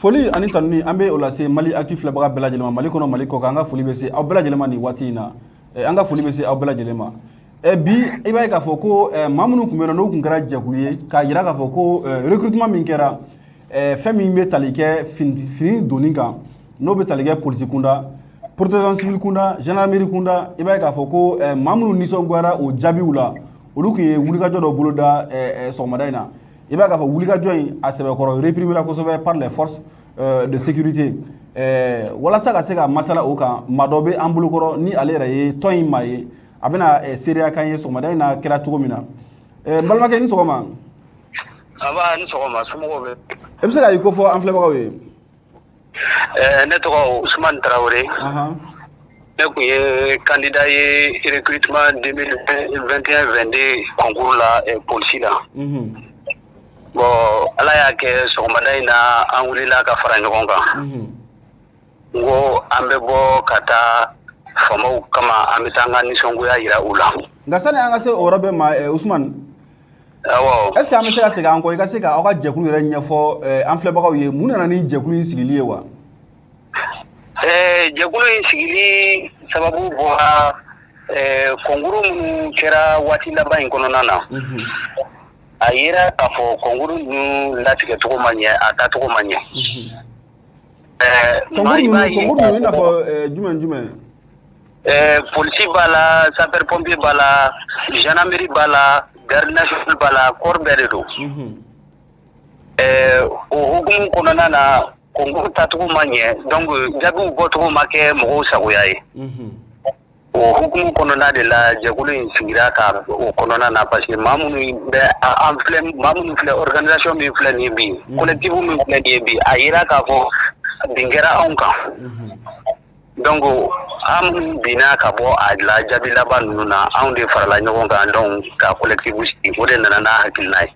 Foli ani tanuni, an bɛ o lase Mali Actu filɛbaga bɛɛ lajɛlen ma, Mali kɔnɔ, Mali kɔ kan. An ka foli bɛ se aw bɛɛ lajɛlen ma nin waati in na. An ka foli bɛ se aw bɛɛ lajɛlen ma. Bi, i b'a ye k'a fɔ ko maa minnu tun bɛ yen nɔ, n'o tun kɛra jɛkulu ye k'a jira k'a fɔ ko recrutement min kɛra, fɛn min bɛ tali kɛ fini donni kan, n'o bɛ tali kɛ polisi kunda, protection civile kunda, gendarmerie kunda, i b'a ye k'a fɔ ko maa minnu nisɔngoyara o jaabiw la, olu tun ye wulikajɔ dɔ boloda sɔgɔmada in na. I b'a ye k'a fɔ wulikajɔ in a sɛbɛkɔrɔ réprimer la kosɛbɛ par les forces de sécurité. Walasa ka se ka masala o kan, maa dɔ bɛ an bolokɔrɔ ni ale yɛrɛ ye tɔn in maa ye. A bɛna seereya kan ye sɔgɔmada in na kɛra cogo min na. N balimakɛ, ni sɔgɔma. Aba, ni sɔgɔma, somɔgɔw bɛ? I bɛ se ka i ko fɔ an filɛbagaw ye. Ne tɔgɔ Usumani Tarawele. Ne tun ye candidat ye recrutement 2021-22 concours la, polisi la. Bon, Ala y'a kɛ, sɔgɔmada in na, an wulila ka fara ɲɔgɔn kan. N ko an bɛ bɔ ka taa faamaw kama, an bɛ taa an ka nisɔngoya yira u la. Nka sani an ka se o yɔrɔ bɛɛ ma, Usumani, Awɔ. est ce que an bɛ se ka segin an kɔ, i ka se ka aw ka jɛkulu yɛrɛ ɲɛfɔ an filɛbagaw ye, mun nana ni jɛkulu in sigili ye wa? Jɛkulu in sigili sababu bɔra concours minnu kɛra waati laban in kɔnɔna na. A yera k'a fɔ concours ninnu latigɛcogo ma ɲɛ, a taacogo ma ɲɛ. Concours ninnu, concours ninnu, i n'a fɔ jumɛn jumɛn? Polisi b'a la, sapeur pompier b'a la, gendarmerie b'a la, garde nationale b'a la, corps bɛɛ de don. O hukumu kɔnɔna na, concours taacogo ma ɲɛ, donc jaabiw bɔcogo ma kɛ mɔgɔw sagoya ye. O hukumu kɔnɔna de la, jɛkulu in sigira ka o kɔnɔna na, parce que maa minnu bɛ an filɛ, maa minnu filɛ, organisation min filɛ nin ye bi, collectif min filɛ nin ye bi, a yira k'a fɔ bin kɛra anw kan. Donc an minnu binna ka bɔ a la jaabi laban ninnu na, anw de farala ɲɔgɔn kan, donc ka collectif sigi. O de nana n'a hakilina ye,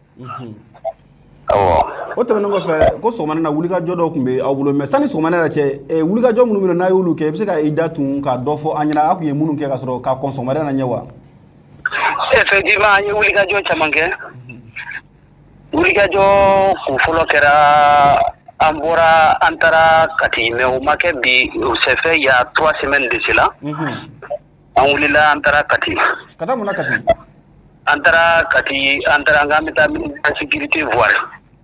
awɔ. O tɛmɛnen kɔfɛ, ko sɔgɔmada na, wulikajɔ dɔw tun bɛ aw bolo, mais sani sɔgɔmada yɛrɛ cɛ, wulikajɔ minnu bɛ yen, n'a y'olu kɛ, i bɛ se ka i da tun ka dɔ fɔ an ɲɛna, aw tun ye minnu kɛ ka sɔrɔ ka kɔn sɔgɔmada na ɲɛ wa? Effectivement, an ye wulikajɔ caman kɛ. Wulikajɔ kun fɔlɔ kɛra, an bɔra, an taara Kati, mais o ma kɛ bi, c'est fait il y a 3 semaines de cela. An wulila, an taara Kati. Ka taa mun na Kati? An taara Kati, an taara k'an bɛ taa ministre de la sécurité voir.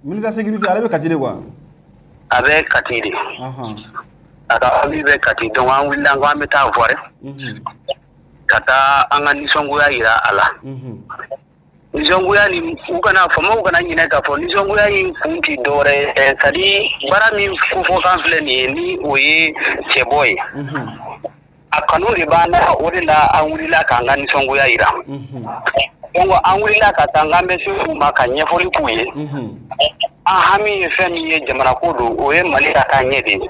Ministre de la sécurité, ale bɛ Kati de quoi? A bɛ Kati de. A ka famille bɛ Kati, donc an wulila, an ko an bɛ taa voir, ka taa an ka nisɔngoya yira a la. Nisɔngoya ni u kana, faamaw kana ɲinɛ k'a fɔ nisɔngoya in kun ti dɔwɛrɛ ye, c'est à dire baara min kofɔkan filɛ nin ye, ni o ye cɛbɔ ye, a kanu de b'an na. O de la an wulila k'an ka nisɔngoya yira. Donc an wulila ka taa k'an bɛ se u ma ka ɲɛfɔli k'u ye. An hami ye fɛn min ye, jamana ko don, o ye Mali ka taa ɲɛ de ye.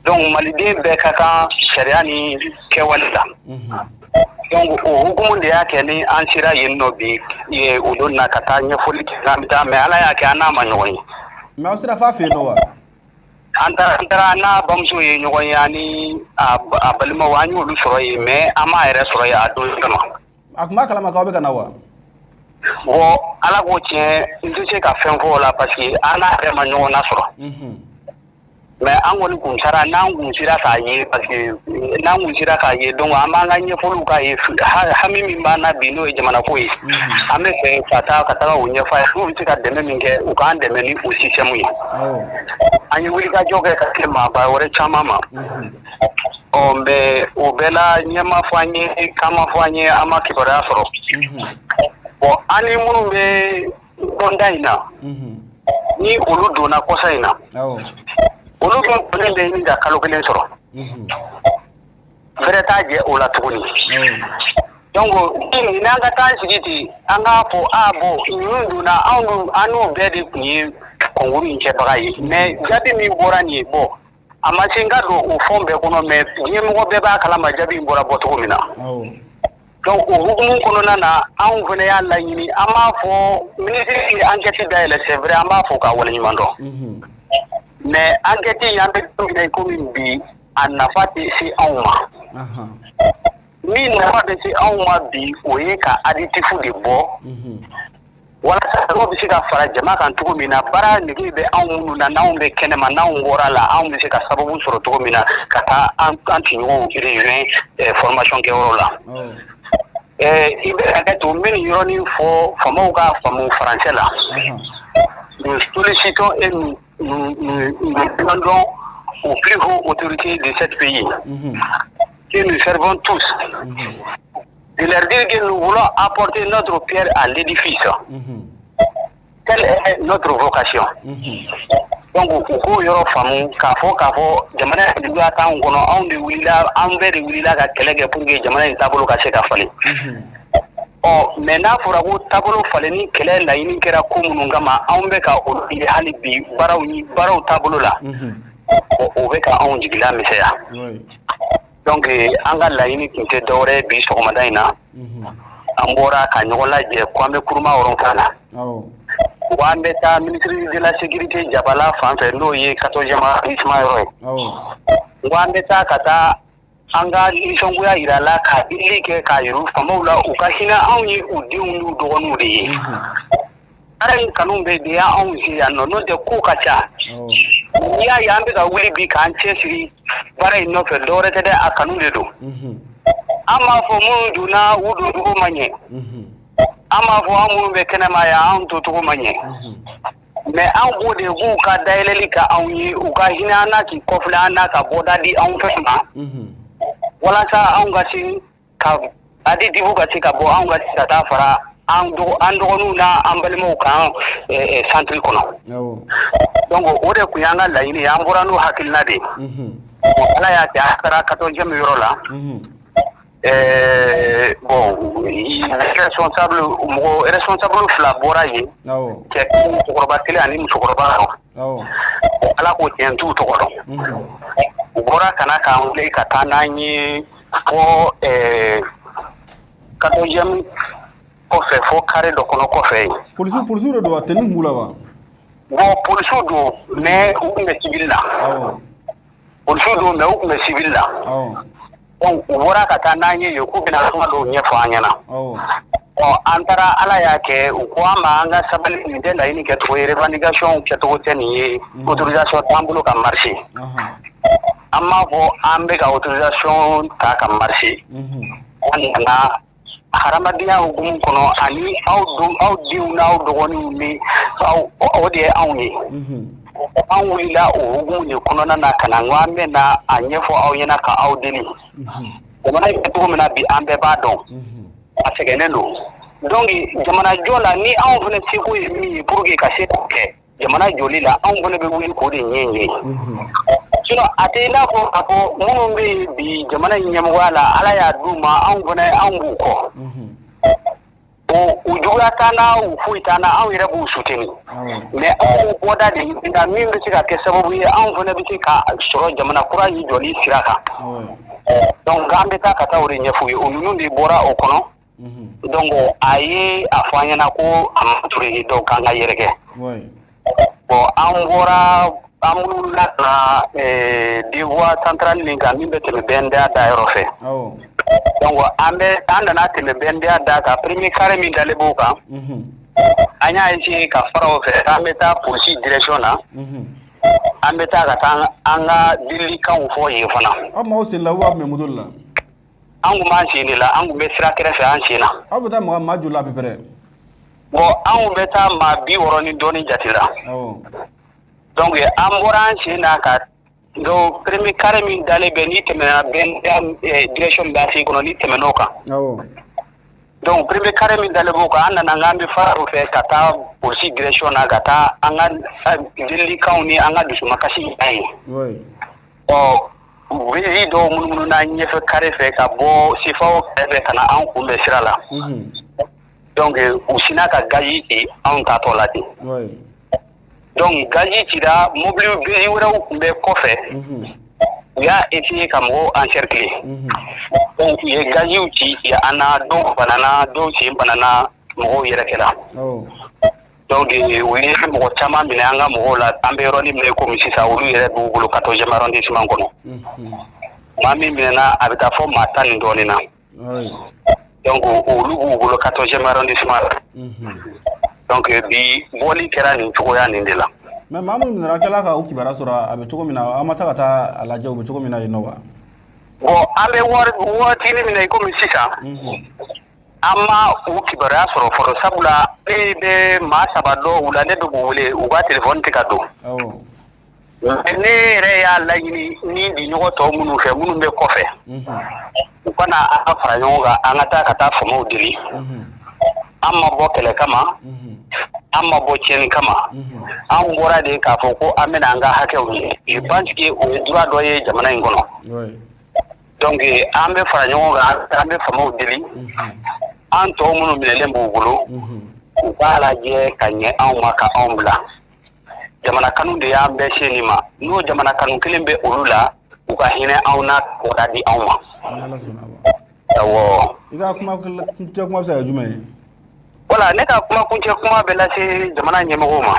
Donc maliden bɛɛ ka kan sariya ni kɛwale la. Donc o hukumu de y'a kɛ ni an sera yen nɔ bi o don na ka taa ɲɛfɔli kɛ k'an bɛ taa, mais Ala y'a kɛ an n'a ma ɲɔgɔn ye. Mais aw sera f'a fɛ yen nɔ wa? An taara, an taara n'a bamuso ye ɲɔgɔn ye, ani a balimaw, an y'olu sɔrɔ yen, mais an m'a yɛrɛ sɔrɔ yen a don kama. A tun b'a kalama k'aw bɛ ka na wa? Bon, Ala k'o tiɲɛ, n tɛ se ka fɛn fɔ o la, parce que an n'a yɛrɛ ma ɲɔgɔn nasɔrɔ. Mais an kɔni kun taara, n'an kun sera k'a ye, parce que n'an kun sera k'a ye, donc an b'an ka ɲɛfɔliw k'a ye. Hami min b'an na bi, n'o ye jamana ko ye, an bɛ fɛ ka taa ka taga o ɲɛfɔ a ye. N'u bɛ se ka dɛmɛ min kɛ, u k'an dɛmɛ ni o système ye. An ye wulikajɔ kɛ ka se maaba wɛrɛ caman ma. Ɔ, mais o bɛɛ la, ɲɛ ma fɔ an ye, kan ma fɔ an ye, an ma kibaruya sɔrɔ. Bon, an ni minnu bɛ tɔnda in na, ni olu donna kɔsa in na, olu bɛ kɔni bɛ ɲini ka kalo kelen sɔrɔ, fɛrɛ t'a jɛ o la tuguni. Donc ni n'an ka taa sigi ten, an k'a fɔ a bon, ninnu donna, anw dun, an n'u bɛɛ de tun ye concours in kɛbaga ye, mais jaabi min bɔra nin ye, bon, a ma se n ka don o fɛn bɛɛ kɔnɔ, mais ɲɛmɔgɔ bɛɛ b'a kalama jaabi in bɔra bɔcogo min na. Donc o hukumu kɔnɔna na, anw fana y'a laɲini, an b'a fɔ ministre ye enquête dayɛlɛ, c'est vrai, an b'a fɔ k'a waleɲuman dɔn, mais enquête in, an bɛ don min na i komi bi, a nafa tɛ se anw ma. Min nafa bɛ se anw ma bi, o ye ka additif de bɔ. Walasa dɔw bɛ se ka fara jama kan cogo min na, baara nege bɛ anw minnu na, n'anw bɛ kɛnɛma, n'anw bɔra la, anw bɛ se ka sababu sɔrɔ cogo min na ka taa an tɔɲɔgɔnw rejoindre formation kɛyɔrɔ la. I bɛ hakɛ to, n bɛ nin yɔrɔnin fɔ faamaw k'a faamu français la. Nous sollicitons et nous nous nous demandons aux plus hautes autorités de ce pays que nous servons tous, de leur dire que nous voulons apporter notre pierre à l'édifice. Telle est notre vocation. Donc u k'o yɔrɔ faamu k'a fɔ jamana juguya t'anw kɔnɔ. Anw de wulila, an bɛɛ de wulila ka kɛlɛ kɛ pour que jamana in taabolo ka se ka falen. Ɔ, mais n'a fɔra ko taabolo falenni kɛlɛ laɲini kɛra ko minnu kama, anw bɛ ka olu ye hali bi baaraw ni baaraw taabolo la, o bɛ ka anw jigila misɛnya. Donc an ka laɲini tun tɛ dɔwɛrɛ ye bi sɔgɔmada in na. An bɔra ka ɲɔgɔn lajɛ ko an bɛ Kuruma rond-point na, wa an bɛ taa ministre de la Sécurité Jabala fan fɛ, n'o ye 14e arrondissement yɔrɔ ye. Wa an bɛ taa ka taa an ka nisɔngoya yira la, ka delili kɛ k'a yiru faamaw la, u ka hinɛ anw ye, u denw n'u dɔgɔninw de ye. Baara in kanu bɛ de y'anw se yan nɔ, n'o tɛ ko ka ca. N'i y'a ye an bɛ ka wuli bi k'an cɛsiri baara in nɔfɛ, dɔwɛrɛ tɛ dɛ, a kanu de don. An b'a fɔ minnu donna, u doncogo ma ɲɛ. An b'a fɔ an minnu bɛ kɛnɛma yan, anw tocogo ma ɲɛ. Mais an b'o de k'u ka dayɛlɛli ka anw ye, u ka hinɛ an na, k'i kɔfilɛ an na, ka bɔda di anw fɛ ma, walasa anw ka se ka adi dibu ka se ka bɔ, anw ka se ka taa fara an dɔgɔninw n'an balimaw kan centre kɔnɔ. Donc o de tun y'an ka laɲini ye, an bɔra n'o hakilina de ye. Ala y'a kɛ a taara 14e yɔrɔ la. Bon, responsable, mɔgɔ responsable fila bɔra yen, cɛ musokɔrɔba kelen ani musokɔrɔba. Ala k'o tiɲɛ, n t'u tɔgɔ dɔn. U bɔra ka na k'an wele ka taa n'an ye fɔ 14e kɔfɛ, fɔ carré dɔ kɔnɔ kɔfɛ yen. Polisiw de don wa? Tenue b'u la wa? Bon, polisiw don, mais u tun bɛ civil la. Polisiw don, mais u tun bɛ civil la. Donc u bɔra ka taa n'an ye yen k'u bɛna kuma dɔw ɲɛfɔ an ɲɛna. Ɔ, an taara, Ala y'a kɛ u ko an ma an ka sabali, nin tɛ laɲini kɛcogo ye, revendication kɛcogo tɛ nin ye, autorisation t'an bolo ka marcher. An m'a fɔ an bɛ ka autorisation ta ka marcher. An nana hadamadenya hukumu kɔnɔ ani aw don aw denw n'aw dɔgɔninw ni aw, o de ye anw ye. An wulila o hukumu de kɔnɔna na ka na, n ko an bɛ na a ɲɛfɔ aw ɲɛna ka aw deli. Jamana in bɛ cogo min na bi, an bɛɛ b'a dɔn, a sɛgɛnnen don. Donc jamana jɔ la, ni anw fana seko ye min ye pour que ka se k'o kɛ jamana jɔli la, anw fana bɛ wuli k'o de ɲɛɲini. Sinon a tɛ i n'a fɔ k'a fɔ minnu bɛ yen bi jamana in ɲɛmɔgɔya la, Ala y'a d'u ma, anw fana anw b'u kɔ. O u juguya t'an na, u foyi t'an na, anw yɛrɛ b'u soutenir. Mais anw bɔda de ɲini min bɛ se ka kɛ sababu ye, anw fana bɛ se ka sɔrɔ jamana kura in jɔli sira kan. Donc an bɛ taa ka taa o de ɲɛf'u ye. O ninnu de bɔra o kɔnɔ. Donc a ye a fɔ an ɲɛna ko a ma ture, donc k'an ka yɛrɛkɛ. Bon, an bɔra, an wulila ka na deux voies centrales min kan, min bɛ tɛmɛ BNDA da yɔrɔ fɛ. Donc an bɛ an nana tɛmɛ BNDA da kan, premier carré min dalen b'o kan, an y'a essayer ka fara o fɛ, an bɛ taa polisi direction na. An bɛ taa ka taa an ka delilikanw fɔ yen fana. Aw maaw sen la ou aw tun bɛ moto de la? An kun b'an sen de la, an kun bɛ sira kɛrɛfɛ an sen na. Aw bɛ taa mɔgɔ maa joli la à peu près? Bon, anw bɛ taa maa 60 ni dɔɔni jate la. Donc an bɔra an sen na ka, donc premier carré min dalen bɛ, n'i tɛmɛna BNDA direction bɛ ACI kɔnɔ, n'i tɛmɛn'o kan. Donc premier carré min dalen b'o kan, an nana k'an bɛ fara o fɛ ka taa polisi direction na, ka taa an ka delilikanw ni an ka dusumakasi yira yen. Ɔ, wuli dɔw munumunu n'an ɲɛfɛ carré fɛ ka bɔ CFAO kɛrɛfɛ ka na an kunbɛn sira la. Donc u sinna ka gazi ci anw taatɔ la ten. Donc gazi cira, mobili bisi wɛrɛw tun bɛ kɔfɛ. U y'a essayer ka mɔgɔw encercler. Donc u ye gaziw ci ci an na, dɔw banana, dɔw sen banana, mɔgɔw yɛrɛ kɛra. Donc u ye mɔgɔ caman minɛ an ka mɔgɔw la. An bɛ yɔrɔnin min na komi sisan, olu yɛrɛ b'u bolo 14e arrondissement kɔnɔ. Maa min minɛna, a bɛ taa fɔ maa 10 ni dɔɔnin na. Donc olu b'u bolo 14e arrondissement la. Donc bi bɔli kɛra nin cogoya nin de la. Mais maa minnu minɛra, kɛla ka o kibaruya sɔrɔ a bɛ cogo min na, an ma taa ka taa a lajɛ u bɛ cogo min na yen nɔ wa? Bon, an bɛ waatinin min na i komi sisan, an ma u kibaruya sɔrɔ fɔlɔ, sabula ne bɛ maa 3 dɔw la, ne bɛ k'u wele, u ka telefɔni tɛ ka don. Ne yɛrɛ y'a laɲini ni diɲɔgɔn tɔw minnu fɛ, minnu bɛ kɔfɛ, u kana an ka fara ɲɔgɔn kan, an ka taa ka taa faamaw deli. An ma bɔ kɛlɛ kama, an ma bɔ tiɲɛni kama, an bɔra de k'a fɔ ko an bɛna an ka hakɛw ɲini. Je pense que o ye droit dɔ ye jamana in kɔnɔ. Donc an bɛ fara ɲɔgɔn kan, an bɛ faamaw deli, an tɔw minnu minɛlen b'u bolo, u k'a lajɛ ka ɲɛ anw ma ka anw bila. Jamana kanu de y'an bɛɛ se nin ma. N'o jamana kanu kelen bɛ olu la, u ka hinɛ anw na k'o di anw ma. Awɔ. I ka kuma kuncɛ kuma bɛ se ka kɛ jumɛn ye? Voilà, ne ka kuma kuncɛ kuma bɛ lase jamana ɲɛmɔgɔw ma.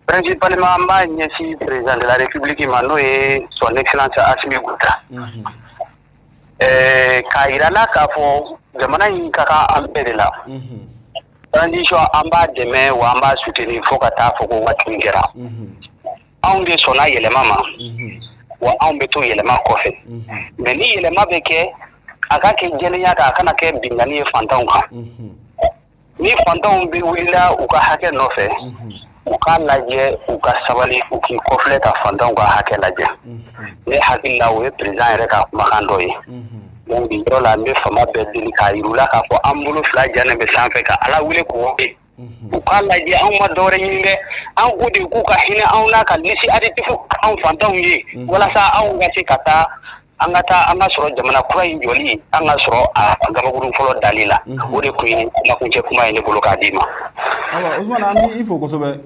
Principalement, an b'a ɲɛsin président de la République ma, n'o ye son excellence Assimi Goïta. K'a yira la k'a fɔ jamana in ka kan an bɛɛ de la. Transition, an b'a dɛmɛ wa an b'a soutenir fo ka taa fɔ ko waati min kɛra. Anw de sɔnna yɛlɛma ma, wa anw bɛ to yɛlɛma kɔfɛ. Mais ni yɛlɛma bɛ kɛ, a ka kɛ jɛlenya kan, a kana kɛ binkanni ye fantanw kan. Ni fantanw bɛ wulila u ka hakɛ nɔfɛ, u k'a lajɛ, u ka sabali, u k'i kɔfilɛ ka fantanw ka hakɛ lajɛ. Ne hakili la, o ye président yɛrɛ ka kumakan dɔ ye. Donc nin yɔrɔ la, n bɛ fama bɛɛ deli k'a yir'u la k'a fɔ an bolo fila jannen bɛ sanfɛ ka Ala wele k'o wele. U k'a lajɛ, anw ma dɔwɛrɛ ɲini dɛ, an ko de k'u ka hinɛ anw na ka liste additif anw fantanw ye, walasa anw ka se ka taa, an ka taa an ka sɔrɔ jamana kura in jɔli, an ka sɔrɔ a gabakurun fɔlɔ dali la. O de kun ye kumakuncɛ kuma ye ne bolo k'a d'i ma. Ayiwa Ousmane, an b'i fo kosɛbɛ.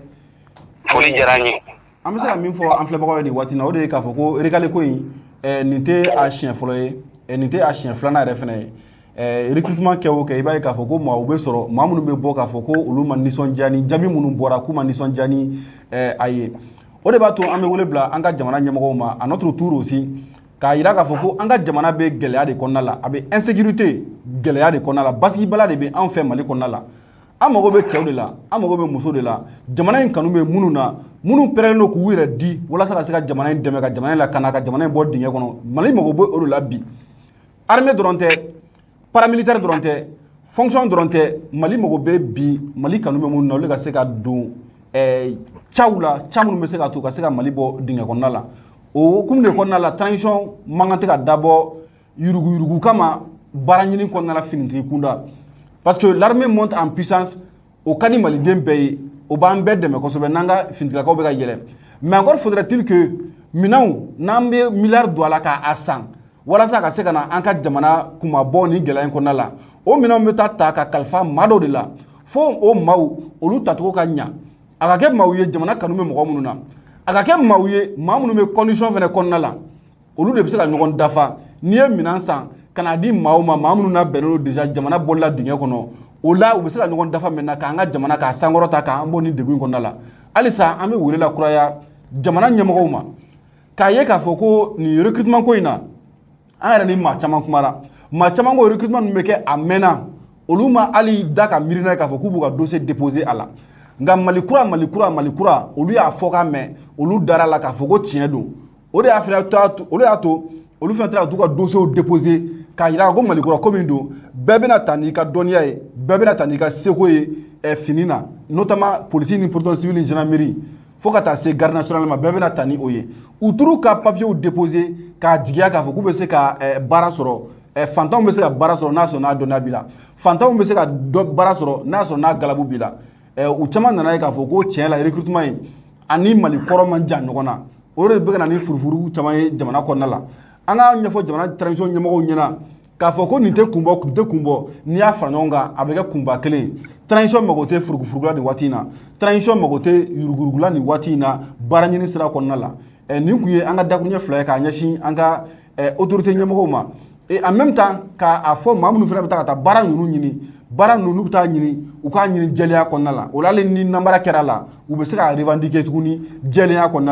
Foli diyara n ye. An bɛ se ka min fɔ an filɛbagaw ye nin waati in na, o de ye k'a fɔ ko recalé ko in, nin tɛ a siɲɛ fɔlɔ ye, nin tɛ a siɲɛ filanan yɛrɛ fɛnɛ ye. Recrutement kɛ o kɛ, i b'a ye k'a fɔ ko maaw bɛ sɔrɔ, maa minnu bɛ bɔ k'a fɔ ko olu ma nisɔndiya ni jaabi minnu bɔra, k'u ma nisɔndiya ni a ye. O de b'a to an bɛ wele bila an ka jamana ɲɛmɔgɔw ma, à notre tour aussi, k'a yira k'a fɔ ko an ka jamana bɛ gɛlɛya de kɔnɔna la, a bɛ insécurité gɛlɛya de kɔnɔna la, basigibaliya de bɛ an fɛ Mali kɔnɔna la. An mago bɛ cɛw de la, an mago bɛ muso de la, jamana in kanu bɛ minnu na, minnu pɛrɛnnen don k'u yɛrɛ di walasa ka se ka jamana in dɛmɛ, ka jamana in lakana, ka jamana in bɔ dingɛ kɔnɔ. Mali mago bɛ o de la bi. Armée dɔrɔn tɛ, paramilitaire dɔrɔn tɛ, fonction dɔrɔn tɛ, Mali mago bɛ bi, Mali kanu bɛ minnu na, olu ka se ka don caw la, ca minnu bɛ se ka to ka se ka Mali bɔ dingɛ kɔnɔna la. O hukumu de kɔnɔna la, transition man kan tɛ ka dabɔ yuruguyurugu kama baara ɲini kɔnɔna la finitigi kunda, parce que l'armée monte en puissance, o ka di maliden bɛɛ ye, o b'an bɛɛ dɛmɛ kosɛbɛ n'an ka finitigilakaw bɛ ka yɛlɛ. Mais encore faudrait-il que minɛnw n'an bɛ miliyari don a la k'a san walasa ka se ka na an ka jamana kumabɔ ni gɛlɛya in kɔnɔna la, o minɛnw bɛ taa ta ka kalifa maa dɔw de la, fo o maaw olu tacogo ka ɲa, a ka kɛ maaw ye jamana kanu bɛ mɔgɔ minnu na, a ka kɛ maaw ye maa minnu bɛ condition fɛnɛ kɔnɔna la, olu de bɛ se ka ɲɔgɔn dafa. N'i ye minɛn san ka n'a di maaw ma, maa minnu na bɛnnen don déjà jamana bɔlila dingɛ kɔnɔ, o la u bɛ se ka ɲɔgɔn dafa maintenant k'an ka jamana k'a sankɔrɔta, k'an bɔ nin degun in kɔnɔna la. Halisa an bɛ wele la kuraya jamana ɲɛmɔgɔw ma k'a ye k'a fɔ ko nin recrutement ko in na, an yɛrɛ ni maa caman kumara, maa caman ko recrutement ninnu bɛ kɛ a mɛnna, olu ma hali da ka miiri n'a ye k'a fɔ k'u b'u ka dossier déposer a la. Nka Mali kura, Mali kura, Mali kura, olu y'a fɔ ka mɛn, olu dara la k'a fɔ ko tiɲɛ don. O de y'a fana olu y'a to olu fana taara ka t'u ka dossier déposer k'a yira ko Mali kura ko min don, bɛɛ bɛna ta n'i ka dɔnniya ye, bɛɛ bɛna ta n'i ka seko ye fini na, notamment polisi ni protection civile ni gendarmerie fo ka taa se garde nationale ma, bɛɛ bɛna ta ni o ye. U t'u ka papiers déposer k'a jigiya k'a fɔ k'u bɛ se ka baara sɔrɔ. Fantanw bɛ se ka baara sɔrɔ n'a sɔrɔ n'a dɔnniya b'i la, fantanw bɛ se ka baara sɔrɔ n'a sɔrɔ n'a galabu b'i la. U caman nana ye k'a fɔ ko tiɲɛ la, recrutement in ani Mali kɔrɔ man jan ɲɔgɔn na. O de bɛ ka na ni furufuru caman ye jamana kɔnɔna la. An k'a ɲɛfɔ jamana transition ɲɛmɔgɔw ɲɛna k'a fɔ ko nin tɛ kun bɔ, nin tɛ kun bɔ, n'i y'a fara ɲɔgɔn kan a bɛ kɛ kunba kelen ye. Transition mago tɛ furugufurugu la nin waati in na, transition mago tɛ yuruguyurugu la nin waati in na baara ɲini sira kɔnɔna la. Nin kun ye an ka dakuruɲɛ 2 ye k'a ɲɛsin an ka autorité ɲɛmɔgɔw ma, et en même temps k'a fɔ maa minnu fana bɛ taa ka taa baara ninnu ɲini, baara ninnu bɛ taa ɲini, u k'a ɲini jɛlenya kɔnɔna la. O la, hali ni namara kɛra la, u bɛ se k'a revendiquer tuguni jɛlenya kɔnɔna la.